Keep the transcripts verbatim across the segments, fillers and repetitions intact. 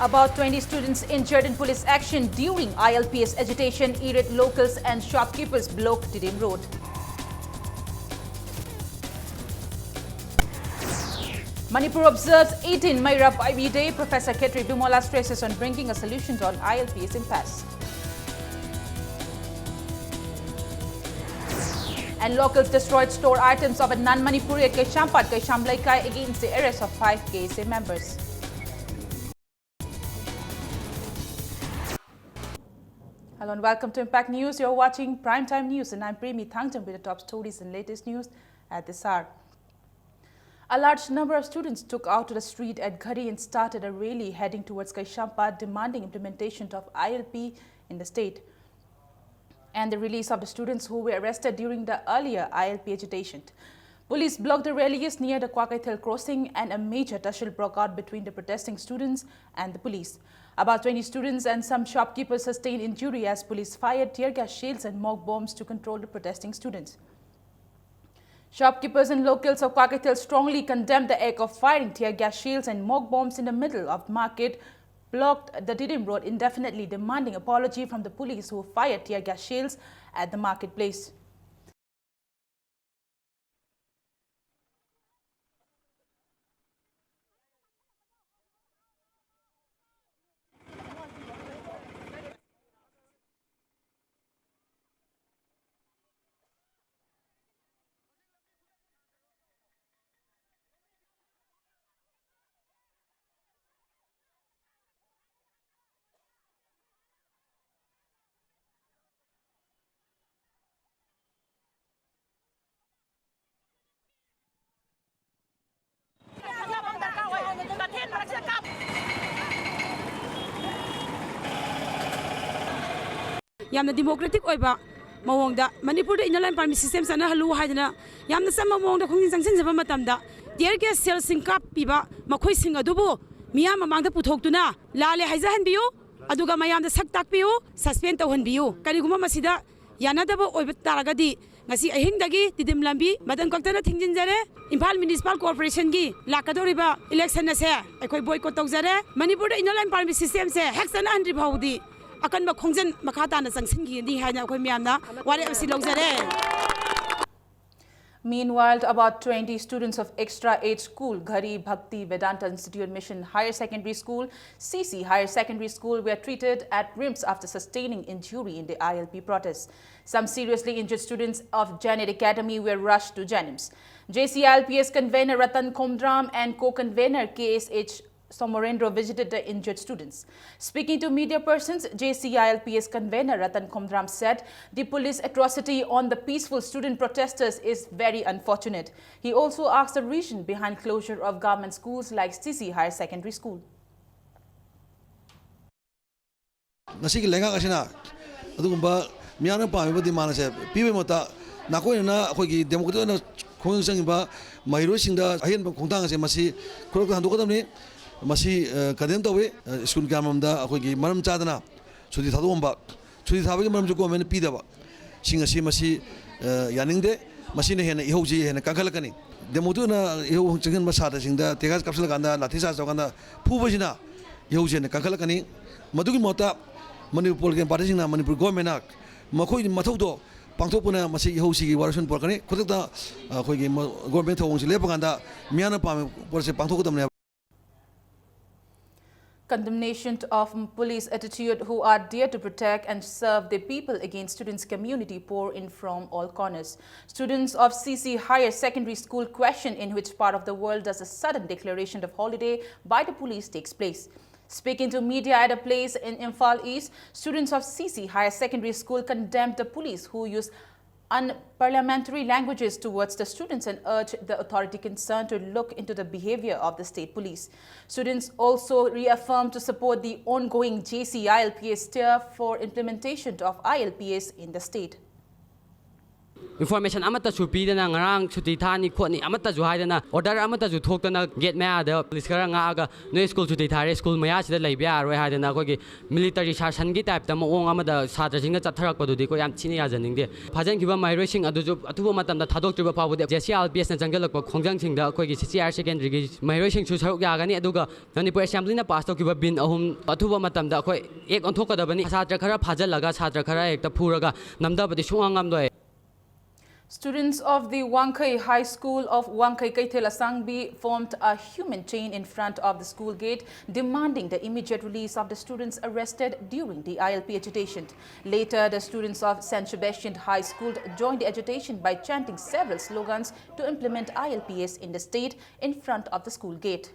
About twenty students injured in police action during I L P S agitation, irate locals and shopkeepers blocked Tidim Road. Manipur observes eighteen Meira Paibi Day, Professor Khetri Bimola stresses on bringing a solution on I L P S impasse. And locals destroyed store items of a non-Manipuri at Keishampat, Keisham Leikai against the arrest of five K S A members. Hello and welcome to Impact News. You're watching Prime Time News and I'm Premi Thangtam with the top stories and latest news at this hour. A large number of students took out to the street at Ghari and started a rally heading towards Keishampat demanding implementation of I L P in the state and the release of the students who were arrested during the earlier I L P agitation. Police blocked the rallies near the Kwakeithel crossing and a major tussle broke out between the protesting students and the police. About twenty students and some shopkeepers sustained injury as police fired tear gas shells and mock bombs to control the protesting students. Shopkeepers and locals of Kwakeithel strongly condemned the act of firing tear gas shells and mock bombs in the middle of the market, blocked the Tidim Road indefinitely, demanding apology from the police who fired tear gas shells at the marketplace. ꯌꯥꯝꯅ democratic ꯑꯣꯏꯕ ꯃꯑꯣꯡꯗ ꯃꯅꯤꯄꯨꯔꯗ inner line permit system ꯆꯠꯅꯍꯜꯂꯨ ꯍꯥꯏꯗꯅ ꯌꯥꯝꯅ ꯆꯝꯕ ꯃꯑꯣꯡꯗ ꯈꯣꯡꯖꯪ ꯆꯪꯁꯤꯟꯖꯕ ꯃꯇꯝꯗ tear gas shellꯁꯤꯡ ꯀꯥꯞꯄꯤꯕ ꯃꯈꯣꯏꯁꯤꯡ ꯑꯗꯨꯕꯨ ꯃꯤꯌꯥꯝ ꯃꯃꯥꯡꯗ ꯄꯨꯊꯣꯛꯇꯨꯅ ꯂꯥꯜꯂꯦ ꯍꯥꯏꯖꯍꯟꯕꯤꯌꯨ, ꯑꯗꯨꯒ ꯃꯌꯥꯝꯗ ꯁꯛ ꯇꯥꯛꯄꯤꯌꯨ, suspend ꯇꯧꯍꯟꯕꯤꯌꯨ꯫ ꯀꯔꯤꯒꯨꯝꯕ ꯃꯁꯤꯗ ꯌꯥꯅꯗꯕ ꯑꯣꯏꯕ ꯇꯥꯔꯒꯗꯤ ꯉꯁꯤ ꯑꯍꯤꯡꯗꯒꯤ ꯇꯤꯗꯤꯝ ꯂꯝꯕꯤ ꯃꯇꯝ ꯀꯛꯇꯅ ꯊꯤꯡꯖꯤꯟꯖꯔꯦ꯫ ꯏꯝꯐꯥꯜ ꯃ꯭ꯌꯨꯅꯤꯁꯤꯄꯥꯜ ꯀꯣꯔꯄꯣꯔꯦꯁꯟꯒꯤ ꯂꯥꯛꯀꯗꯧꯔꯤꯕ ꯏꯂꯦꯛꯁꯟ ꯑꯁꯦ ꯑꯩꯈꯣꯏ ꯕꯣꯏꯀꯣꯠ ꯇꯧꯖꯔꯦ꯫ ꯃꯅꯤꯄꯨꯔꯗ ꯏꯅꯔ ꯂꯥꯏꯟ ꯄꯥꯔꯃꯤꯠ ꯁꯤꯁꯇꯦꯝꯁꯦ ꯍꯦꯛ ꯆꯠꯅꯍꯟꯗ꯭ꯔꯤ ꯐꯥꯎꯕꯗꯤ ꯑꯀꯟꯕ ꯈꯣꯡꯖꯪ ꯃꯈꯥ ꯇꯥꯅ ꯆꯪꯁꯤꯟꯈꯤꯒꯅꯤ ꯍꯥꯏꯅ ꯑꯩꯈꯣꯏ ꯃꯌꯥꯝꯅ ꯋꯥꯔꯦꯞ ꯑꯁꯤ ꯂꯧꯖꯔꯦ꯫ Meanwhile, about twenty students of Extra Age School, Ghari Bhakti Vedanta Institute Mission Higher Secondary School, C C Higher Secondary School, were treated at RIMS after sustaining injury in the I L P protests. Some seriously injured students of Janet Academy were rushed to JNIMS. J C I L P S convener Ratan Khomdram and co-convener K S H Somorendro visited the injured students. Speaking to media persons, J C I L P S convener Ratan Khomdram said the police atrocity on the peaceful student protesters is very unfortunate. He also asked the reason behind closure of government schools like C C Higher Secondary School. ꯉꯁꯤꯒꯤ ꯂꯩꯉꯥꯛ ꯑꯁꯤꯅ ꯑꯗꯨꯒꯨꯝꯕ ꯃꯤꯌꯥꯝꯅ ꯄꯥꯝꯃꯤꯕ ꯗꯤꯃꯥꯟ ꯑꯁꯦ ꯄꯤꯕꯒꯤ ꯃꯍꯨꯠꯇ ꯅꯥꯀꯣꯏꯅꯅ ꯑꯩꯈꯣꯏꯒꯤ ꯗꯦꯃꯣꯀ꯭ꯔꯦꯇꯤꯛ ꯑꯣꯏꯅ ꯈꯣꯡꯖꯪ ꯆꯪꯉꯤꯕ ꯃꯍꯩꯔꯣꯏꯁꯤꯡꯗ ꯑꯍꯦꯟꯕ ꯈꯣꯡꯊꯥꯡ ꯑꯁꯦ ꯃꯁꯤ ꯈꯨꯗꯛꯇ ꯍꯟꯗꯣꯛꯀꯗꯕꯅꯤ꯫ ꯃꯁꯤ ꯀꯟꯗꯦꯝ ꯇꯧꯏ꯫ ꯁ꯭ꯀꯨꯜ ꯀꯌꯥꯃꯔꯣꯝꯗ ꯑꯩꯈꯣꯏꯒꯤ ꯃꯔꯝ ꯆꯥꯗꯅ ꯁꯨꯇꯤ ꯊꯥꯗꯣꯛꯑꯝꯕ, ꯁꯨꯇꯤ ꯊꯥꯕꯒꯤ ꯃꯔꯝꯁꯨ ꯒꯣꯔꯃꯦꯟꯅ ꯄꯤꯗꯕ ꯁꯤꯡ ꯑꯁꯤ ꯃꯁꯤ ꯌꯥꯅꯤꯡꯗꯦ꯫ ꯃꯁꯤꯅ ꯍꯦꯟꯅ ꯏꯍꯧꯁꯤ ꯍꯦꯟꯅ ꯀꯟꯈꯠꯂꯛꯀꯅꯤ꯫ ꯗꯦꯃꯣꯀ꯭ꯔꯦꯇꯤꯛ ꯑꯣꯏꯅ ꯏꯍꯧ ꯆꯪꯁꯤꯟꯕ ꯁꯥꯇ꯭ꯔꯁꯤꯡꯗ tear gas ꯀꯥꯞꯁꯤꯜꯂꯀꯥꯟꯗ ꯂꯥꯊꯤ ꯆꯥꯔꯖ ꯇꯧꯔꯀꯥꯟꯗ ꯐꯨꯕꯁꯤꯅ ꯏꯍꯧꯁꯤ ꯍꯦꯟꯅ ꯀꯟꯈꯠꯂꯛꯀꯅꯤ꯫ ꯃꯗꯨꯒꯤ ꯃꯍꯨꯠꯇ ꯃꯅꯤꯄꯨꯔ ꯄꯣꯂꯤꯇꯤꯀꯦꯜ ꯄꯥꯔꯇꯤꯁꯤꯡꯅ ꯃꯅꯤꯄꯨꯔ ꯒꯣꯔꯃꯦꯟꯅ ꯃꯈꯣꯏꯒꯤ ꯃꯊꯧꯗꯣ ꯄꯥꯡꯊꯣꯛꯄꯅ ꯃꯁꯤ ꯏꯍꯧꯁꯤꯒꯤ ꯋꯥꯔꯣꯏꯁꯤꯟ ꯄꯨꯔꯛꯀꯅꯤ꯫ ꯈꯨꯗꯛꯇ ꯑꯩꯈꯣꯏꯒꯤ ꯒꯣꯔꯃꯦꯟ ꯊꯧꯑꯣꯡꯁꯤ ꯂꯦꯞꯄꯀꯥꯟꯗ ꯃꯤꯌꯥꯝꯅ ꯄꯥꯝꯃꯤꯕ ꯄꯣꯠꯁꯦ ꯄꯥꯡꯊꯣꯛꯀꯗꯕꯅꯦꯕ꯫ Condemnation of police attitude who are there to protect and serve the people against students community pour in from all corners. Students of C C Higher Secondary School question in which part of the world does a sudden declaration of holiday by the police takes place. Speaking to media at a place in Imphal East, students of C C Higher Secondary School condemned the police who use unparliamentary languages towards the students and urged the authority concerned to look into the behavior of the state police. Students also reaffirmed to support the ongoing J C I L P S stir for implementation of I L P S in the state. Information ꯑꯃꯠꯇꯁꯨ ꯄꯤꯗꯅ, ꯉꯔꯥꯡ ꯁꯨꯇꯤ ꯊꯥꯅꯤ ꯈꯣꯠꯅꯤ ꯑꯃꯠꯇꯁꯨ ꯍꯥꯏꯗꯅ, order ꯑꯃꯠꯇꯁꯨ ꯊꯣꯛꯇꯅ, get ꯃꯌꯥꯗ police ꯈꯔ ꯉꯥꯛꯑꯒ, "ꯅꯣꯏ ꯁ꯭ꯀꯨꯜ ꯁꯨꯇꯤ ꯊꯥꯔꯦ, ꯁ꯭ꯀꯨꯜ ꯃꯌꯥꯁꯤꯗ ꯂꯩꯕ ꯌꯥꯔꯣꯏ" ꯍꯥꯏꯗꯅ ꯑꯩꯈꯣꯏꯒꯤ ꯃꯤꯂꯤꯇꯔꯤ ꯁꯥꯁꯟꯒꯤ ꯇꯥꯏꯞꯇ ꯃꯑꯣꯡ ꯑꯃꯗ ꯁꯥꯇ꯭ꯔꯁꯤꯡꯅ ꯆꯠꯊꯔꯛꯄꯗꯨꯗꯤ ꯑꯩꯈꯣꯏ ꯌꯥꯝ ꯊꯤꯅ ꯌꯥꯖꯅꯤꯡꯗꯦ꯫ ꯐꯥꯖꯤꯟꯈꯤꯕ ꯃꯍꯩꯔꯣꯏꯁꯤꯡ ꯑꯗꯨꯁꯨ ꯑꯊꯨꯕ ꯃꯇꯝꯗ ꯊꯥꯗꯣꯛꯇ꯭ꯔꯤꯕ ꯐꯥꯎꯕꯗꯤ, ꯖꯦ ꯁꯤ ꯑꯥꯔ ꯄꯤ ꯑꯦꯁꯅ ꯆꯪꯁꯤꯜꯂꯛꯄ ꯈꯣꯡꯖꯪꯁꯤꯡꯗ ꯑꯩꯈꯣꯏꯒꯤ ꯁꯤ ꯁꯤ ꯍꯥꯌꯔ ꯁꯦꯀꯦꯟꯗꯔꯤꯒꯤ ꯃꯍꯩꯔꯣꯏꯁꯤꯡꯁꯨ ꯁꯔꯨꯛ ꯌꯥꯒꯅꯤ꯫ ꯑꯗꯨꯒ ꯃꯅꯤꯄꯨꯔ ꯑꯦꯁꯦꯝꯕ꯭ꯂꯤꯅ ꯄꯥꯁ ꯇꯧꯈꯤꯕ ꯕꯤꯟ ꯑꯍꯨꯝ ꯑꯊꯨꯕ ꯃꯇꯝꯗ ꯑꯩꯈꯣꯏ ꯑꯦꯛ ꯑꯣꯟꯊꯣꯛꯀꯗꯕꯅꯤ꯫ ꯁꯥꯇ꯭ꯔ ꯈꯔ ꯐꯥꯖꯤꯜꯂꯒ, ꯁꯥꯇ꯭ꯔ ꯈꯔ ꯍꯦꯛꯇ ꯐꯨꯔꯒ ꯅꯝꯊꯕꯗꯤ ꯁꯨꯡꯉꯝ ꯉꯝꯂꯣꯏ꯫ Students of the Wangkhei High School of Wangkhei Keithel Asangbi formed a human chain in front of the school gate, demanding the immediate release of the students arrested during the I L P agitation. Later, the students of Saint Sebastian High School joined the agitation by chanting several slogans to implement I L Ps in the state in front of the school gate.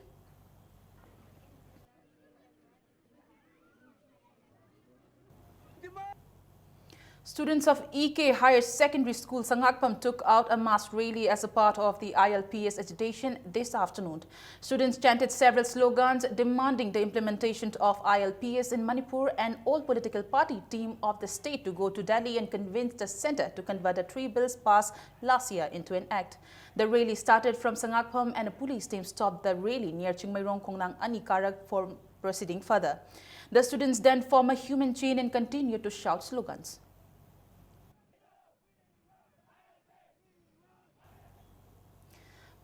Students of E K Higher Secondary School Sangakpam took out a mass rally as a part of the I L P S agitation this afternoon. Students chanted several slogans demanding the implementation of I L P S in Manipur and all political party team of the state to go to Delhi and convince the centre to convert the three bills passed last year into an act. The rally started from Sangakpam and a police team stopped the rally near Chingmeirong Khongnang Ani Karak for proceeding further. The students then form a human chain and continue to shout slogans.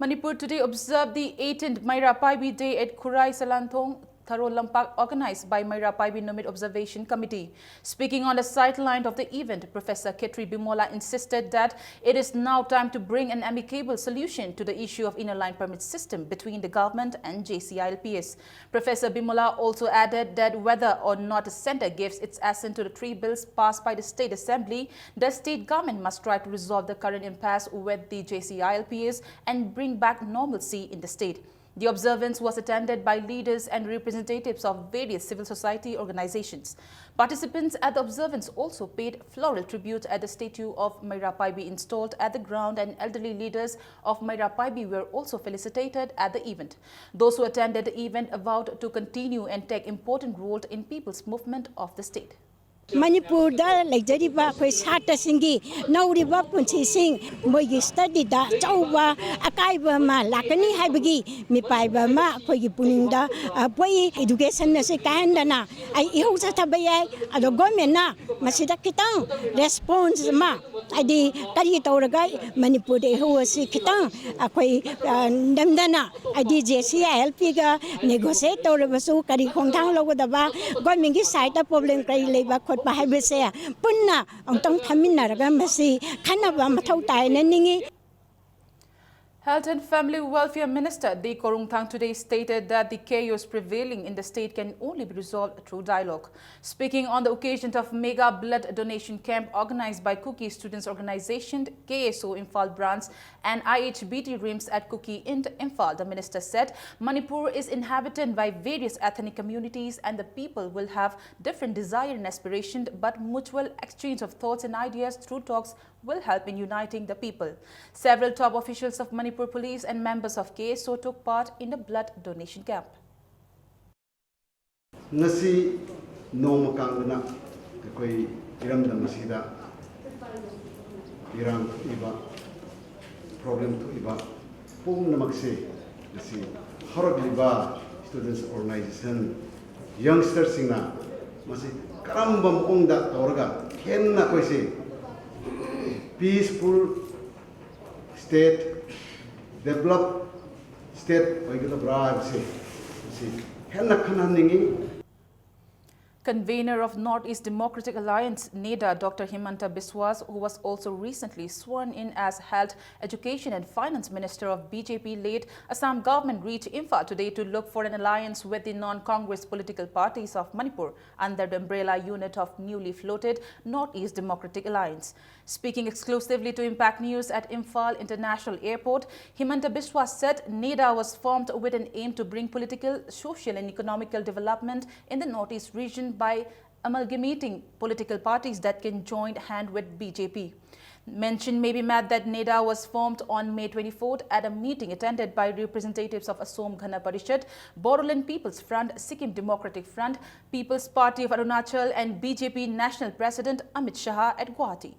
Manipur today observed the eighteenth Meira Paibi Day at Khurai Salanthong Tharo Lampak, organized by Meira Paibi Numit Observation Committee. Speaking on the sideline of the event, Professor Khetri Bimola insisted that it is now time to bring an amicable solution to the issue of inner line permit system between the government and J C I L P S. Professor Bimola also added that whether or not the centre gives its assent to the three bills passed by the State Assembly, the state government must try to resolve the current impasse with the J C I L P S and bring back normalcy in the state. The observance was attended by leaders and representatives of various civil society organizations. Participants at the observance also paid floral tribute at the statue of Meira Paibi installed at the ground, and elderly leaders of Meira Paibi were also felicitated at the event. Those who attended the event vowed to continue and take important role in people's movement of the state. ꯃꯅꯤꯄꯨꯔꯗ ꯂꯩꯖꯔꯤꯕ ꯑꯩꯈꯣꯏ ꯁꯥꯇ꯭ꯔꯁꯤꯡꯒꯤ ꯅꯧꯔꯤꯕ ꯄꯨꯟꯁꯤꯁꯤꯡ, ꯃꯣꯏꯒꯤ studied ꯑꯆꯧꯕ ꯑꯀꯥꯏꯕ ꯑꯃ ꯂꯥꯛꯀꯅꯤ ꯍꯥꯏꯕꯒꯤ ꯃꯤꯄꯥꯏꯕ ꯑꯃ ꯑꯩꯈꯣꯏꯒꯤ ꯄꯨꯛꯅꯤꯡꯗ, ꯑ, ꯄꯣꯛꯏ꯫ ꯏꯗꯨꯀꯦꯁꯟ ꯑꯁꯤ ꯀꯥꯏꯍꯟꯗꯅ ꯑꯩ ꯏꯍꯧ ꯆꯠꯊꯕ ꯌꯥꯏ, ꯑꯗꯣ ꯒꯣꯔꯃꯦꯟꯅ ꯃꯁꯤꯗ ꯈꯤꯇꯪ ꯔꯦꯁꯄꯣꯟꯁ ꯑꯃ, ꯍꯥꯏꯗꯤ ꯀꯔꯤ ꯇꯧꯔꯒ ꯃꯅꯤꯄꯨꯔꯗ ꯏꯍꯧ ꯑꯁꯤ ꯈꯤꯇꯪ ꯑꯩꯈꯣꯏ, ꯑ, ꯅꯝꯗꯅ, ꯍꯥꯏꯗꯤ ꯖꯦ ꯁꯤ ꯑꯥꯏ ꯑꯦꯜ ꯄꯤꯒ ꯅꯦꯒꯣꯁꯤꯌꯦꯠ ꯇꯧꯔꯕꯁꯨ ꯀꯔꯤ ꯈꯣꯡꯊꯥꯡ ꯂꯧꯒꯗꯕ, ꯒꯣꯔꯃꯦꯟꯒꯤ ꯁꯥꯏꯠꯇ ꯄ꯭ꯔꯣꯕ꯭ꯂꯦꯝ ꯀꯔꯤ ꯂꯩꯕ ꯈꯣꯠꯄ ꯍꯥꯏꯕꯁꯦ ꯄꯨꯟꯅ ꯑꯃꯨꯛꯇꯪ ꯐꯝꯃꯤꯟꯅꯔꯒ ꯃꯁꯤ ꯈꯟꯅꯕ ꯃꯊꯧ ꯇꯥꯏꯅ ꯅꯤꯡꯏ꯫ Health and Family Welfare Minister D Khorumthang today stated that the chaos prevailing in the state can only be resolved through dialogue. Speaking on the occasion of mega blood donation camp organized by Kuki Students Organization, K S O Imphal Branch, and I H B T RIMS at Kuki in Imphal, the minister said Manipur is inhabited by various ethnic communities and the people will have different desire and aspiration, but mutual exchange of thoughts and ideas through talks will help in uniting the people. Several top officials of Manipur Police and members of K S O took part in the blood donation camp. ꯉꯁꯤ ꯅꯣꯡꯃ ꯀꯥꯡꯗꯅ ꯑꯩꯈꯣꯏ ꯏꯔꯝꯗꯝ ꯑꯁꯤꯗ ꯏꯔꯥꯡ ꯊꯣꯛꯏꯕ, problem ꯊꯣꯛꯏꯕ ꯄꯨꯝꯅꯃꯛꯁꯦ ꯉꯁꯤ ꯍꯧꯔꯛꯂꯤꯕ ꯁ꯭ꯇꯨꯗꯦꯟꯠꯁ ꯑꯣꯔꯒꯅꯥꯏꯖꯦꯁꯟ, ꯌꯪꯁꯇꯔꯁꯤꯡꯅ ꯃꯁꯤ ꯀꯔꯝꯕ ꯃꯑꯣꯡꯗ ꯇꯧꯔꯒ ꯍꯦꯟꯅ ꯑꯩꯈꯣꯏꯁꯦ ꯄꯤꯁꯐꯨꯜ ꯁ꯭ꯇꯦꯠ, ꯗꯦꯕꯂꯞ ꯁ꯭ꯇꯦꯠ ꯑꯣꯏꯒꯗꯕ꯭ꯔꯥ ꯍꯥꯏꯕꯁꯦ ꯃꯁꯤ ꯍꯦꯟꯅ ꯈꯟꯅꯍꯟꯅꯤꯡꯏ꯫ Convener of Northeast Democratic Alliance, NEDA, Doctor Himanta Biswas, who was also recently sworn in as Health, Education and Finance Minister of B J P-led Assam government, reached Imphal today to look for an alliance with the non-Congress political parties of Manipur under the umbrella unit of newly floated Northeast Democratic Alliance. Speaking exclusively to Impact News at Imphal International Airport, Himanta Biswas said NEDA was formed with an aim to bring political, social and economical development in the Northeast region by amalgamating political parties that can join hand with B J P. Mention may be made that NEDA was formed on May twenty-fourth at a meeting attended by representatives of Assam Gana Parishad, Bodoland People's Front, Sikkim Democratic Front, People's Party of Arunachal and B J P National President Amit Shah at Guwahati.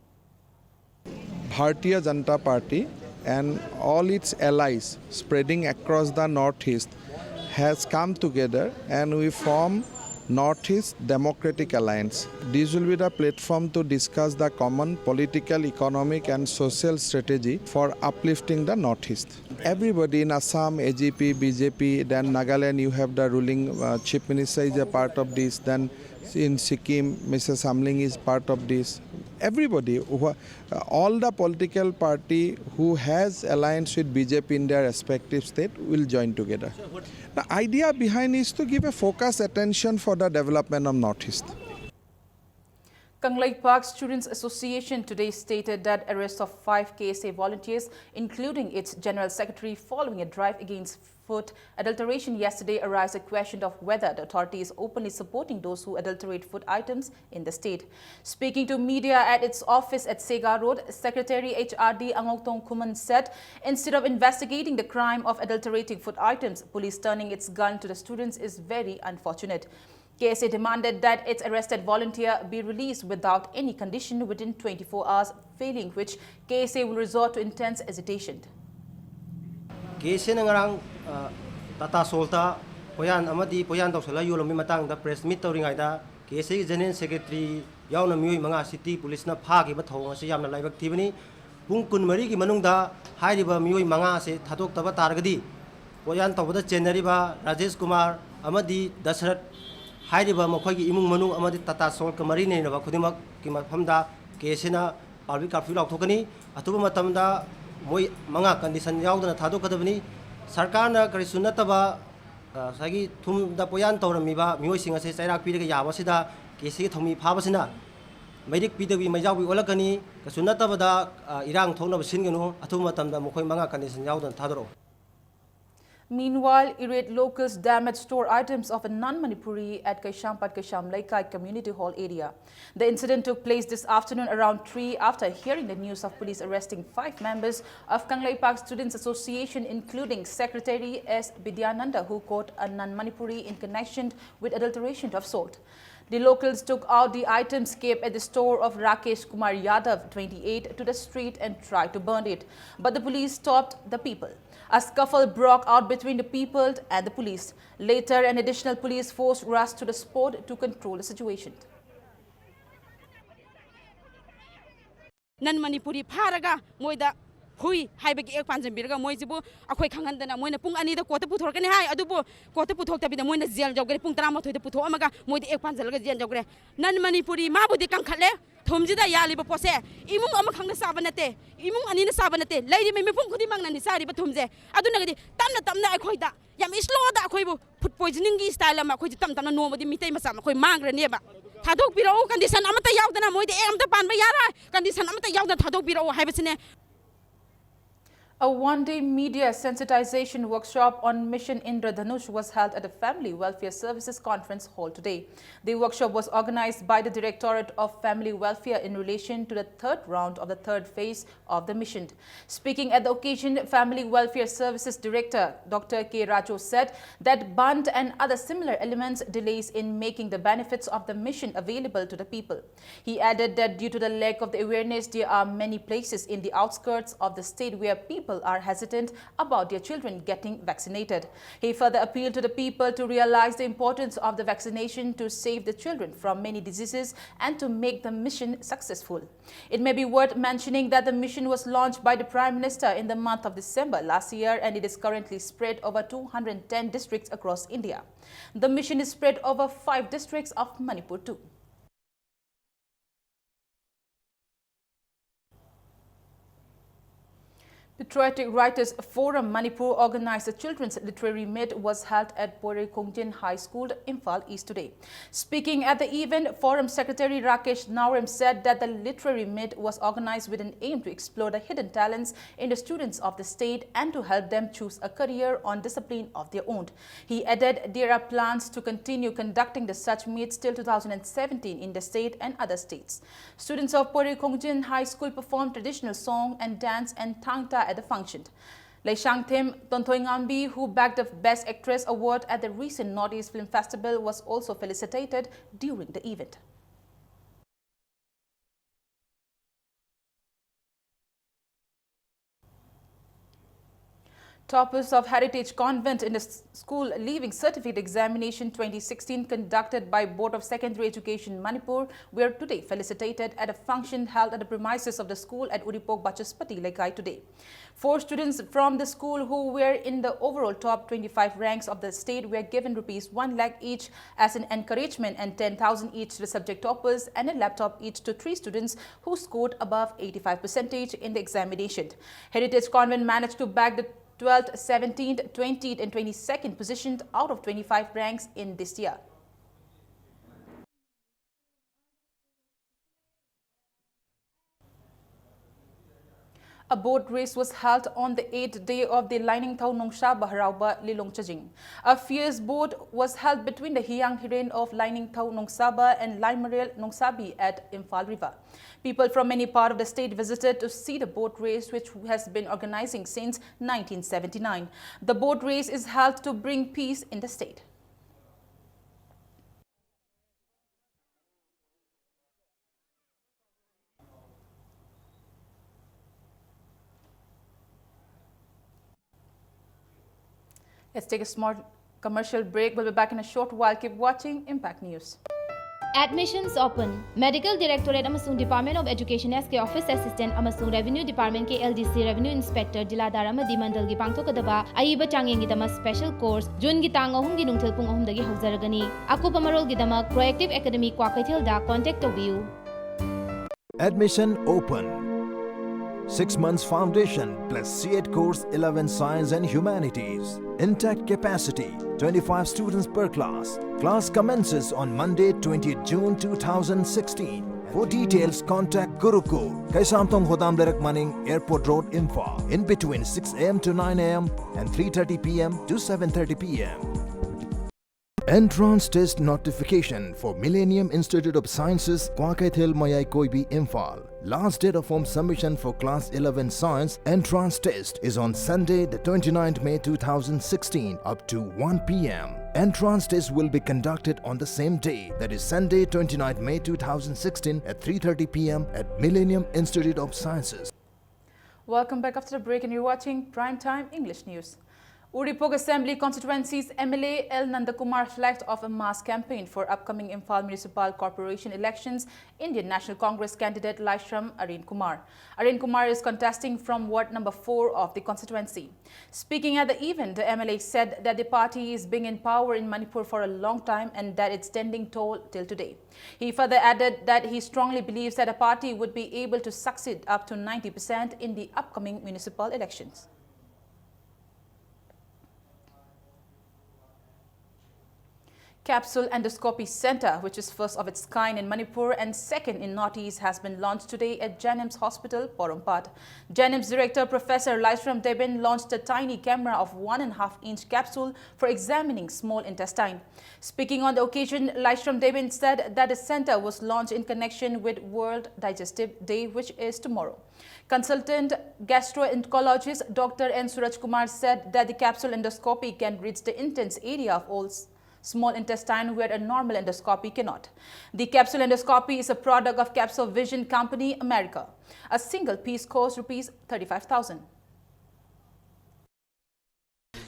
Bharatiya Janata Party and all its allies spreading across the Northeast has come together and we form Northeast Democratic Alliance. This will be the platform to discuss the common political, economic and social strategy for uplifting the Northeast. Everybody in Assam, A G P, B J P, then Nagaland, you have the ruling uh, chief minister is a part of this, then in Sikkim, Mister Samling is part of this. Everybody, who, uh, all the political party who has alliance with B J P in their respective state will join together. The idea behind is to give a focus attention for the development of Northeast. Kangleipak Students Association today stated that arrest of five K S A volunteers, including its general secretary, following a drive against food adulteration yesterday, arises a question of whether the authority is openly supporting those who adulterate food items in the state. Speaking to media at its office at Sega Road, Secretary H R D Angok Tongkhuman said instead of investigating the crime of adulterating food items, police turning its gun to the students is very unfortunate. K S A demanded that its arrested volunteer be released without any condition within twenty-four hours, failing which K S A will resort to intense agitation. ꯀꯦ ꯑꯦꯁ ꯑꯦꯅ ꯉꯔꯥꯡ Tata salt ꯄꯣꯌꯥꯟ ꯑꯃꯗꯤ ꯄꯣꯌꯥꯟ ꯇꯧꯁꯜꯂ ꯌꯣꯜꯂꯝꯕꯒꯤ ꯃꯇꯥꯡꯗ press ꯃꯤꯠ ꯇꯧꯔꯤꯉꯩꯗ ꯀꯦ ꯑꯦꯁ ꯑꯦꯒꯤ general secretary ꯌꯥꯎꯅ ꯃꯤꯑꯣꯏ ꯃꯉꯥ city ꯄꯨꯂꯤꯁꯅ ꯐꯥꯈꯤꯕ ꯊꯧꯑꯣꯡ ꯑꯁꯤ ꯌꯥꯝꯅ ꯂꯥꯏꯕꯛ ꯊꯤꯕꯅꯤ꯫ ꯄꯨꯡ ꯀꯨꯟꯃꯔꯤꯒꯤ ꯃꯅꯨꯡꯗ ꯍꯥꯏꯔꯤꯕ ꯃꯤꯑꯣꯏ ꯃꯉꯥ ꯑꯁꯤ ꯊꯥꯗꯣꯛꯇꯕ ꯇꯥꯔꯒꯗꯤ ꯄꯣꯌꯥꯟ ꯇꯧꯕꯗ ꯆꯦꯟꯅꯔꯤꯕ ꯔꯥꯖꯦꯁ ꯀꯨꯃꯥꯔ ꯑꯃꯗꯤ ꯗꯁꯔꯠ ꯍꯥꯏꯔꯤꯕ ꯃꯈꯣꯏꯒꯤ ꯏꯃꯨꯡ ꯃꯅꯨꯡ ꯑꯃꯗꯤ ꯇꯥꯇꯥ ꯁꯣꯜꯀ ꯃꯔꯤ ꯂꯩꯅꯕ ꯈꯨꯗꯤꯡꯃꯛꯀꯤ ꯃꯐꯝꯗ ꯀꯦ ꯑꯦꯁ ꯑꯦꯅ ꯄꯕ꯭ꯂꯤꯛ ꯀꯥꯔꯐ꯭ꯌꯨ ꯂꯥꯎꯊꯣꯛꯀꯅꯤ꯫ ꯑꯊꯨꯕ ꯃꯇꯝꯗ ꯃꯣꯏ ꯃꯉꯥ ꯀꯟꯗꯤꯁꯟ ꯌꯥꯎꯗꯅ ꯊꯥꯗꯣꯛꯀꯗꯕꯅꯤ꯫ ꯁꯔꯀꯥꯔꯅ ꯀꯔꯤꯁꯨ ꯅꯠꯇꯕ ꯉꯁꯥꯏꯒꯤ ꯊꯨꯝꯗ ꯄꯣꯌꯥꯟ ꯇꯧꯔꯝꯃꯤꯕ ꯃꯤꯑꯣꯏꯁꯤꯡ ꯑꯁꯦ ꯆꯩꯔꯥꯛ ꯄꯤꯔꯒ ꯌꯥꯕ ꯑꯁꯤꯗ ꯀꯦ ꯑꯦꯁ ꯑꯦꯒꯤ ꯊꯧꯃꯤ ꯐꯥꯕꯁꯤꯅ ꯃꯩꯔꯤꯛ ꯄꯤꯗꯕꯤ ꯃꯩꯖꯥꯎꯕꯤ ꯑꯣꯜꯂꯛꯀꯅꯤ꯫ ꯀꯩꯁꯨ ꯅꯠꯇꯕꯗ ꯏꯔꯥꯡ ꯊꯣꯛꯅꯕ ꯁꯤꯟꯒꯅꯨ꯫ ꯑꯊꯨꯕ ꯃꯇꯝꯗ ꯃꯈꯣꯏ ꯃꯉꯥ ꯀꯟꯗꯤꯁꯟ ꯌꯥꯎꯗꯅ ꯊꯥꯗꯣꯔꯛꯎ꯫ Meanwhile, irate locals damaged store items of a non-Manipuri at Kaishampat Kaisham Leikai Community Hall area. The incident took place this afternoon around three after hearing the news of police arresting five members of Kangleipak Students Association, including Secretary S Bidyananda, who caught a non-Manipuri in connection with adulteration of salt. The locals took out the items kept at the store of Rakesh Kumar Yadav, twenty-eight, to the street and tried to burn it, but the police stopped the people. A scuffle broke out between the people and the police. Later, an additional police force rushed to the spot to control the situation. ꯅꯟ ꯃꯅꯤꯄꯨꯔꯤ ꯐꯥꯔꯒ ꯃꯣꯏꯗ ꯍꯨꯏ ꯍꯥꯏꯕꯒꯤ ꯑꯦꯛ ꯄꯥꯟꯁꯤꯟꯕꯤꯔꯒ ꯃꯣꯏꯁꯤꯕꯨ ꯑꯩꯈꯣꯏ ꯈꯪꯍꯟꯗꯅ ꯃꯣꯏꯅ ꯄꯨꯡ ꯑꯅꯤꯗ ꯀꯣꯔꯠꯇ ꯄꯨꯊꯣꯔꯛꯀꯅꯤ ꯍꯥꯏ, ꯑꯗꯨꯕꯨ ꯀꯣꯔꯠꯇ ꯄꯨꯊꯣꯛꯇꯕꯤꯗ ꯃꯣꯏꯅ ꯖꯦꯜ ꯌꯧꯈ꯭ꯔꯦ꯫ ꯄꯨꯡ ꯇꯔꯥꯃꯥꯊꯣꯏꯗ ꯄꯨꯊꯣꯛꯑꯝꯃꯒ ꯃꯣꯏꯗ ꯑꯦꯛ ꯄꯥꯟꯁꯤꯜꯂꯒ ꯖꯦꯜ ꯌꯧꯈ꯭ꯔꯦ꯫ ꯅꯟ ꯃꯅꯤꯄꯨꯔꯤ ꯃꯥꯕꯨꯗꯤ ꯀꯟꯈꯠꯂꯦ꯫ ꯊꯨꯝꯁꯤꯗ ꯌꯥꯜꯂꯤꯕ ꯄꯣꯠꯁꯦ ꯏꯃꯨꯡ ꯑꯃꯈꯛꯅ ꯆꯥꯕ ꯅꯠꯇꯦ, ꯏꯃꯨꯡ ꯑꯅꯤꯅ ꯆꯥꯕ ꯅꯠꯇꯦ, ꯂꯩꯔꯤꯕ ꯃꯤꯄꯨꯝ ꯈꯨꯗꯤꯡꯃꯛꯅꯅꯤ ꯆꯥꯔꯤꯕ ꯊꯨꯝꯁꯦ꯫ ꯑꯗꯨꯅꯒꯗꯤ ꯇꯞꯅ ꯇꯞꯅ ꯑꯩꯈꯣꯏꯗ ꯌꯥꯝ ꯏꯁꯂꯣꯗ ꯑꯩꯈꯣꯏꯕꯨ ꯐꯨꯗ ꯄꯣꯏꯖꯅꯤꯡꯒꯤ ꯁ꯭ꯇꯥꯏꯜ ꯑꯃ ꯑꯩꯈꯣꯏꯁꯦ ꯇꯞ ꯇꯞꯅ ꯅꯣꯡꯃꯗꯤ ꯃꯤꯇꯩ ꯃꯆꯥ ꯑꯃ ꯑꯩꯈꯣꯏ ꯃꯥꯡꯈ꯭ꯔꯅꯦꯕ꯫ ꯊꯥꯗꯣꯛꯄꯤꯔꯛꯎ, ꯀꯟꯗꯤꯁꯟ ꯑꯃꯠꯇ ꯌꯥꯎꯗꯅ ꯃꯣꯏꯗ ꯑꯦꯛ ꯑꯃꯠꯇ ꯄꯥꯟꯕ ꯌꯥꯔꯣꯏ, ꯀꯟꯗꯤꯁꯟ ꯑꯃꯠꯇ ꯌꯥꯎꯗꯅ ꯊꯥꯗꯣꯛꯄꯤꯔꯛꯎ ꯍꯥꯏꯕꯁꯤꯅꯦ꯫ A one-day media sensitization workshop on Mission Indradhanush was held at the Family Welfare Services Conference Hall today. The workshop was organized by the Directorate of Family Welfare in relation to the third round of the third phase of the mission. Speaking at the occasion, Family Welfare Services Director Doctor K Rajo said that bandh and other similar elements delays in making the benefits of the mission available to the people. He added that due to the lack of the awareness, there are many places in the outskirts of the state where people are hesitant about their children getting vaccinated. He further appealed to the people to realize the importance of the vaccination to save the children from many diseases and to make the mission successful. It may be worth mentioning that the mission was launched by the Prime Minister in the month of December last year, and it is currently spread over two hundred ten districts across India. The mission is spread over five districts of Manipur too. Patriotic Writers Forum Manipur organized a children's literary meet was held at Poirei Khongjin High School, Imphal East today. Speaking at the event, Forum Secretary Rakesh Naorem said that the literary meet was organized with an aim to explore the hidden talents in the students of the state and to help them choose a career on discipline of their own. He added there are plans to continue conducting the such meets till two thousand seventeen in the state and other states. Students of Poirei Khongjin High School performed traditional song and dance and thangta at the function. Leishangthem Tonthoi Ngambi, who bagged the Best Actress award at the recent Northeast Film Festival, was also felicitated during the event. Toppers of Heritage Convent in the s-, school leaving certificate examination twenty sixteen conducted by Board of Secondary Education Manipur were today felicitated at a function held at the premises of the school at Uripok Bachaspati Lekai today. Four students from the school who were in the overall top twenty-five ranks of the state were given rupees one lakh each as an encouragement and ten thousand each to the subject toppers and a laptop each to three students who scored above eighty-five percentage in the examination. Heritage Convent managed to bag the twelfth, seventeenth, twentieth and twenty-second position out of twenty-five ranks in this year. A boat race was held on the eighth day of the Lainingthau Nongsaba Harauba Lilong Chajing. A fierce boat was held between the Hiyang Hiren of Lainingthau Nongsaba and Laimarel Nongsabi at Imphal River. People from many parts of the state visited to see the boat race, which has been organizing since nineteen seventy-nine. The boat race is held to bring peace in the state. Let's take a small commercial break. We'll be back in a short while. Keep watching Impact News. Admissions open. Medical Directorate ꯑꯃꯁꯨꯡ Department of Education S K Office Assistant ꯑꯃꯁꯨꯡ Revenue Department ꯀꯤ L D C Revenue Inspector ꯖꯤꯂꯥꯗꯥꯔ ꯑꯃꯗꯤ ꯃꯟꯗꯜꯒꯤ ꯄꯥꯡꯊꯣꯛꯀꯗꯕ ꯑꯏꯕ ꯆꯥꯡꯌꯦꯡꯒꯤꯗꯃꯛ special course June ꯒꯤ ꯇꯥꯡ ꯑꯍꯨꯝꯒꯤ ꯅꯨꯡꯊꯤꯜ ꯄꯨꯡ ꯑꯍꯨꯝꯗꯒꯤ ꯍꯧꯖꯔꯒꯅꯤ꯫ ꯑꯀꯨꯞꯄ ꯃꯔꯣꯜꯒꯤꯗꯃꯛ Proactive Academy ꯀ꯭ꯋꯥꯀꯩꯊꯦꯜꯗ contact ꯇꯧꯕꯤꯌꯨ꯫ Admission open. Six months foundation plus C-ET course, eleven science and humanities. Intact capacity, twenty-five students per class. Class commences on Monday, twentieth June two thousand sixteen. For details, contact Gurukul, Kaisamthong Khodam Leirak Maning, Airport Road, Imphal, in between six a m to nine a m and three thirty p m to seven thirty p m. Entrance test notification for Millennium Institute of Sciences, Kwakeithel Mayai Koibi, Imphal. Last date of form submission for class eleven science entrance test is on Sunday, the twenty-ninth May two thousand sixteen, up to one p m. Entrance test will be conducted on the same day, that is Sunday, twenty-ninth May two thousand sixteen, at three thirty p m at Millennium Institute of Sciences. Welcome back after the break, and you're watching Prime Time English News. Uripok Assembly Constituency's M L A L Nandakumar flagged off a mass campaign for upcoming Imphal Municipal Corporation elections Indian National Congress candidate Laishram Arun Kumar. Arun Kumar is contesting from Ward number four of the constituency. Speaking at the event, the M L A said that the party is being in power in Manipur for a long time and that it's standing tall till today. He further added that he strongly believes that a party would be able to succeed up to ninety percent in the upcoming municipal elections. Capsule Endoscopy Center, which is first of its kind in Manipur and second in Northeast, has been launched today at JNIMS Hospital, Porompat. JNIMS Director Professor Laishram Deben launched a tiny camera of one and a half inch capsule for examining small intestine. Speaking on the occasion, Laishram Deben said that the center was launched in connection with World Digestive Day, which is tomorrow. Consultant gastroenterologist Doctor N Suraj Kumar said that the capsule endoscopy can reach the intense area of all s-, small intestine where a normal endoscopy cannot. The capsule endoscopy is a product of Capsule Vision Company, America. A single piece costs rupees thirty-five thousand.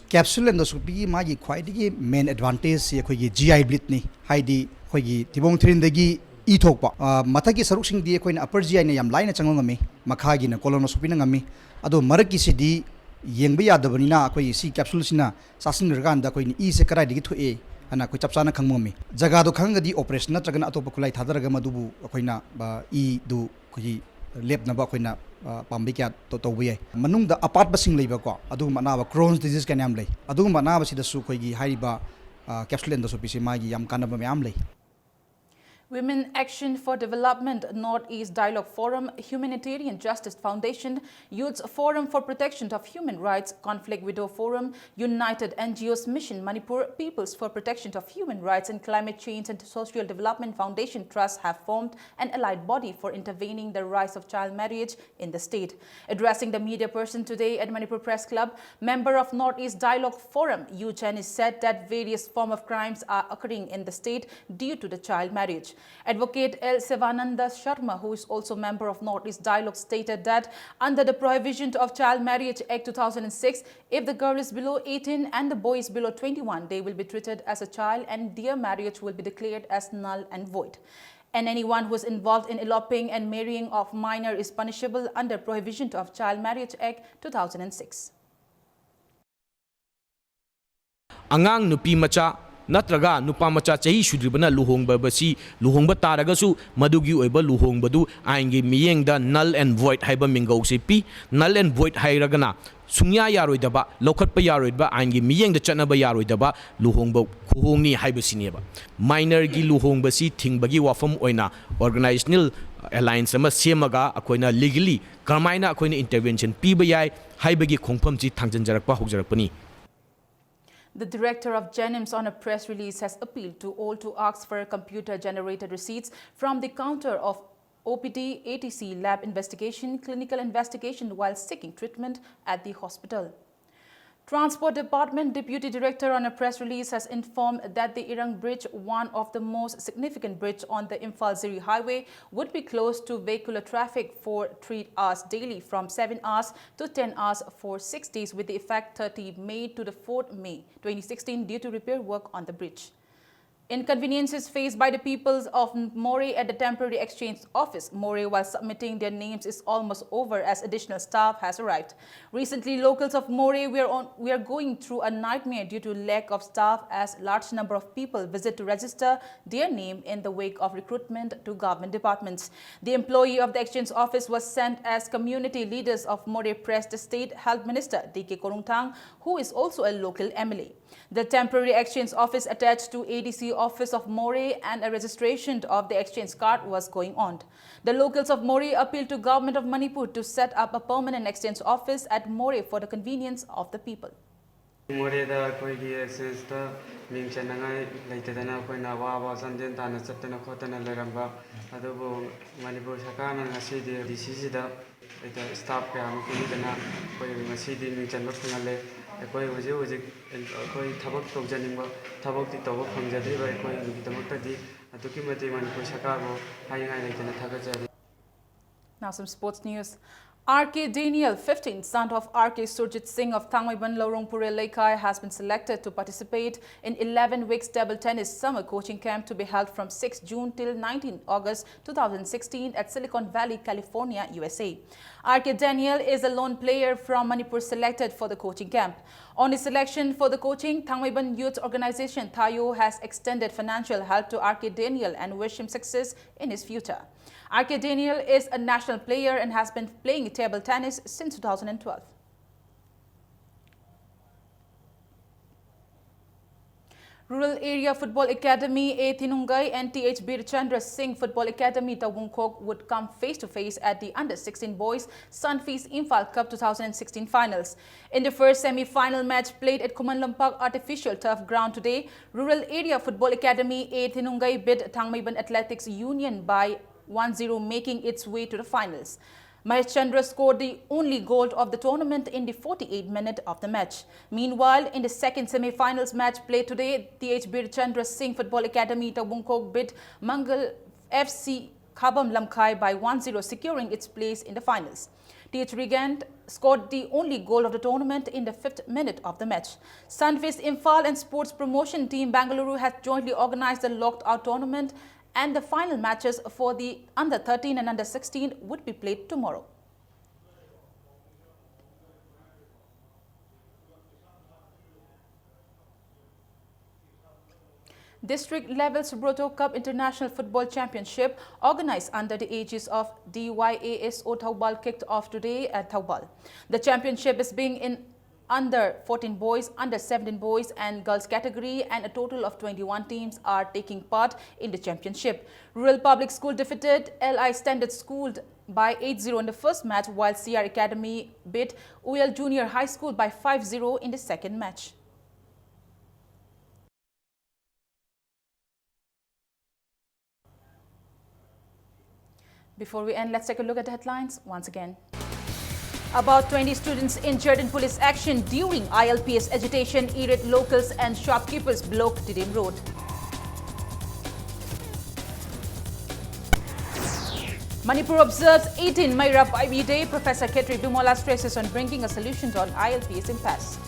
Capsule endoscopyꯒꯤ ꯃꯥꯒꯤ ꯈ꯭ꯋꯥꯏꯗꯒꯤ main advantageꯁꯤ ꯑꯩꯈꯣꯏꯒꯤ G I bleedꯅꯤ, ꯍꯥꯏꯗꯤ ꯑꯩꯈꯣꯏꯒꯤ ꯊꯤꯕꯣꯡ ꯊꯤꯔꯤꯟꯗꯒꯤ E ꯊꯣꯛꯄ꯫ ꯑ, ꯃꯊꯛꯀꯤ ꯁꯔꯨꯛꯁꯤꯡꯗꯤ ꯑꯩꯈꯣꯏꯅ upper G Iꯅ ꯌꯥꯝ ꯂꯥꯏꯅ ꯆꯪꯕ ꯉꯝꯃꯤ, ꯃꯈꯥꯒꯤꯅ colonoscopyꯅ ꯉꯝꯃꯤ꯫ ꯑꯗꯣ ꯃꯔꯛꯀꯤꯁꯤꯗꯤ ꯌꯦꯡꯕ ꯌꯥꯗꯕꯅꯤꯅ ꯑꯩꯈꯣꯏꯒꯤ ꯁꯤ capsuleꯁꯤꯅ ꯆꯥꯁꯤꯟꯈ꯭ꯔꯀꯥꯟꯗ ꯑꯩꯈꯣꯏꯅ ꯏꯁꯦ ꯀꯗꯥꯏꯗꯒꯤ ꯊꯣꯛꯑꯦ ꯍꯥꯏꯅ ꯑꯩꯈꯣꯏ ꯆꯞ ꯆꯥꯅ ꯈꯪꯕ ꯉꯝꯃꯤ꯫ ꯖꯒꯥꯗꯣ ꯈꯪꯉꯒꯗꯤ operation ꯅꯠꯇ꯭ꯔꯒꯅ ꯑꯇꯣꯞꯄ ꯈꯨꯠꯂꯥꯏ ꯊꯥꯗꯔꯒ ꯃꯗꯨꯕꯨ ꯑꯩꯈꯣꯏꯅ, ꯑ, ꯏꯗꯨ ꯑꯩꯈꯣꯏꯒꯤ ꯂꯦꯞꯅꯕ ꯑꯩꯈꯣꯏꯅ ꯑ, ꯄꯥꯝꯕꯤ ꯀꯌꯥ ꯇ-, ꯇꯧꯕ ꯌꯥꯏ꯫ ꯃꯅꯨꯡꯗ ꯑꯄꯥꯠꯄꯁꯤꯡ ꯂꯩꯕꯀꯣ, ꯑꯗꯨꯒꯨꯝꯕ ꯑꯅꯥꯕ Crohn's disease ꯀꯌꯥ ꯌꯥꯝ ꯂꯩ꯫ ꯑꯗꯨꯒꯨꯝꯕ ꯑꯅꯥꯕꯁꯤꯗꯁꯨ ꯑꯩꯈꯣꯏꯒꯤ ꯍꯥꯏꯔꯤꯕ, ꯑ, capsule endoscopyꯁꯤ ꯃꯥꯒꯤ ꯌꯥꯝ ꯀꯥꯟꯅꯕ ꯃꯌꯥꯝ ꯂꯩ꯫ Women Action for Development, Northeast Dialogue Forum, Humanitarian Justice Foundation, Youth Forum for Protection of Human Rights, Conflict Widow Forum, United N G Os Mission Manipur, Peoples for Protection of Human Rights and Climate Change and Social Development Foundation Trust have formed an allied body for intervening the rise of child marriage in the state. Addressing the media person today at Manipur Press Club, member of Northeast Dialogue Forum, Yu Chen, said that various form of crimes are occurring in the state due to the child marriage. Advocate L Sivananda Sharma, who is also member of Northeast Dialogue, stated that under the Prohibition of Child Marriage Act two thousand six, if the girl is below eighteen and the boy is below twenty-one, they will be treated as a child and their marriage will be declared as null and void. And anyone who is involved in eloping and marrying of minor is punishable under Prohibition of Child Marriage Act two thousand six. ꯑꯉꯥꯡ ꯅꯨꯄꯤ ꯃꯆꯥ ꯅꯠꯇ꯭ꯔꯒ ꯅꯨꯄꯥ ꯃꯆꯥ ꯆꯍꯤ ꯁꯨꯗ꯭ꯔꯤꯕꯅ ꯂꯨꯍꯣꯡꯕꯁꯤ ꯂꯨꯍꯣꯡꯕ ꯇꯥꯔꯒꯁꯨ, ꯃꯗꯨꯒꯤ ꯑꯣꯏꯕ ꯂꯨꯍꯣꯡꯕꯗꯨ ꯑꯥꯏꯟꯒꯤ ꯃꯤꯠꯌꯦꯡꯗ null and void ꯍꯥꯏꯕ ꯃꯤꯡꯒꯧꯁꯤ ꯄꯤ꯫ Null and void ꯍꯥꯏꯔꯒꯅ ꯁꯨꯡꯌꯥ ꯌꯥꯔꯣꯏꯗꯕ, ꯂꯧꯈꯠꯄ ꯌꯥꯔꯣꯏꯗꯕ, ꯑꯥꯏꯟꯒꯤ ꯃꯤꯠꯌꯦꯡꯗ ꯆꯠꯅꯕ ꯌꯥꯔꯣꯏꯗꯕ ꯂꯨꯍꯣꯡꯕ ꯈꯨꯍꯣꯡꯅꯤ ꯍꯥꯏꯕꯁꯤꯅꯦꯕ꯫ Minorꯒꯤ ꯂꯨꯍꯣꯡꯕꯁꯤ ꯊꯤꯡꯕꯒꯤ ꯋꯥꯐꯝ ꯑꯣꯏꯅ organizational alliance ꯑꯃ ꯁꯦꯝꯃꯒ ꯑꯩꯈꯣꯏꯅ legally ꯀꯔꯝꯍꯥꯏꯅ ꯑꯩꯈꯣꯏꯅ intervention ꯄꯤꯕ ꯌꯥꯏ ꯍꯥꯏꯕꯒꯤ ꯈꯣꯡꯐꯝꯁꯤ ꯊꯥꯡꯖꯤꯟꯖꯔꯛꯄ ꯍꯧꯖꯔꯛꯄꯅꯤ꯫ The director of JNIMS, on a press release, has appealed to all to ask for a computer-generated receipts from the counter of O P D, A T C, lab investigation, clinical investigation while seeking treatment at the hospital. Transport Department Deputy Director, on a press release, has informed that the Irang Bridge, one of the most significant bridge on the Imphal-Ziri Highway, would be closed to vehicular traffic for three hours daily from seven hours to ten hours for six days, with the effect thirty May to the fourth May twenty sixteen, due to repair work on the bridge. Inconveniences faced by the peoples of Moreh at the temporary exchange office, Moreh, while submitting their names is almost over as additional staff has arrived. Recently, locals of Moreh, we are, on, we are going through a nightmare due to lack of staff as large number of people visit to register their name in the wake of recruitment to government departments. The employee of the exchange office was sent as community leaders of Moreh pressed the state health minister D K Khorumthang, who is also a local M L A. The temporary exchange office attached to A D C office of Moreh and a registration of the exchange card was going on. The locals of Moreh appealed to government of Manipur to set up a permanent exchange office at Moreh for the convenience of the people. ꯃꯣꯔꯦꯗ ꯑꯩꯈꯣꯏꯒꯤ ꯑꯦꯛꯁꯆꯦꯟꯖꯇ ꯃꯤꯡ ꯆꯟꯅꯉꯥꯏ ꯂꯩꯇꯗꯅ ꯑꯩꯈꯣꯏꯅ ꯑꯋꯥꯕ ꯆꯥꯟꯗꯦꯜ ꯇꯥꯟꯅ ꯆꯠꯇꯅ ꯈꯣꯠꯇꯅ ꯂꯩꯔꯝꯕ ꯑꯗꯨꯕꯨ ꯃꯅꯤꯄꯨꯔ ꯁꯔꯀꯥꯔꯅ ꯉꯁꯤꯗꯤ ꯗꯤ ꯁꯤꯁꯤꯗ ꯁ꯭ꯇꯥꯐ ꯀꯌꯥ ꯑꯃ ꯄꯤꯕꯤꯗꯅ ꯑꯩꯈꯣꯏ ꯉꯁꯤꯗꯤ ꯃꯤꯡ ꯆꯟꯕ ꯐꯪꯍꯜꯂꯦ꯫ ꯑꯩꯈꯣꯏ ꯍꯧꯖꯤꯛ ꯍꯧꯖꯤꯛ ꯑꯩꯈꯣꯏ ꯊꯕꯛ ꯇꯧꯖꯅꯤꯡꯕ ꯊꯕꯛꯇꯤ ꯇꯧꯕ ꯐꯪꯖꯗ꯭ꯔꯤꯕ ꯑꯩꯈꯣꯏꯒꯤꯗꯃꯛꯇꯗꯤ ꯑꯗꯨꯛꯀꯤ ꯃꯇꯤꯛ ꯃꯅꯤꯄꯨꯔ ꯁꯔꯀꯥꯔꯕꯨ ꯍꯥꯏꯅꯤꯡꯉꯥꯏ ꯂꯩꯇꯅ ꯊꯥꯒꯠꯆꯔꯤ꯫ Now some sports news. R K Daniel, fifteen, son of R K Surjit Singh of Thangmeiban Lorong Pure Leikai, has been selected to participate in eleven weeks table tennis summer coaching camp to be held from sixth June till nineteenth August two thousand sixteen at Silicon Valley, California, U S A. R K Daniel is a lone player from Manipur selected for the coaching camp. On his selection for the coaching, Thangmeiban Youth Organization, Thayo, has extended financial help to R K Daniel and wish him success in his future. R K Daniel is a national player and has been playing table tennis since two thousand twelve. Rural Area Football Academy A Thinungai and T H Birchandra Singh Football Academy Tawungkhok would come face to face at the Under sixteen Boys Sunfeast Imphal Cup two thousand sixteen finals. In the first semi-final match played at Khuman Lampak Artificial Turf Ground today, Rural Area Football Academy A Thinungai beat Thangmeiban Athletics Union by one zero, making its way to the finals. Mahesh Chandra scored the only goal of the tournament in the forty-eighth minute of the match. Meanwhile, in the second semi-finals match played today, T H Birchandra Singh Football Academy Tawungkhok beat Mangal F C Khabam Lamkhai by one zero, securing its place in the finals. T H Reganth scored the only goal of the tournament in the fifth minute of the match. Sunfist Imphal and sports promotion team Bengaluru has jointly organized the locked out tournament, and the final matches for the under thirteen and under sixteen would be played tomorrow. District level Subroto Cup International Football Championship, organized under the aegis of D Y A S O Thoubal, kicked off today at Thoubal. The championship is being in under fourteen boys, under seventeen boys and girls category, and a total of twenty-one teams are taking part in the championship. Rural Public School defeated L I Standard School by eight zero in the first match, while C R Academy beat Uyal Junior High School by five zero in the second match. Before we end, let's take a look at the headlines once again. About twenty students injured in police action during I L P S agitation, irate locals and shopkeepers block Tiddim Road. Manipur observes eighteen Meira Paibi Day, Professor Khetri Bimala stresses on bringing a solution on I L P S impasse.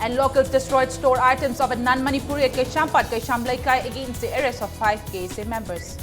And locals destroyed store items of a non-Manipuri at Kesham Pat, Kesham Leikai against the arrest of five K S A members.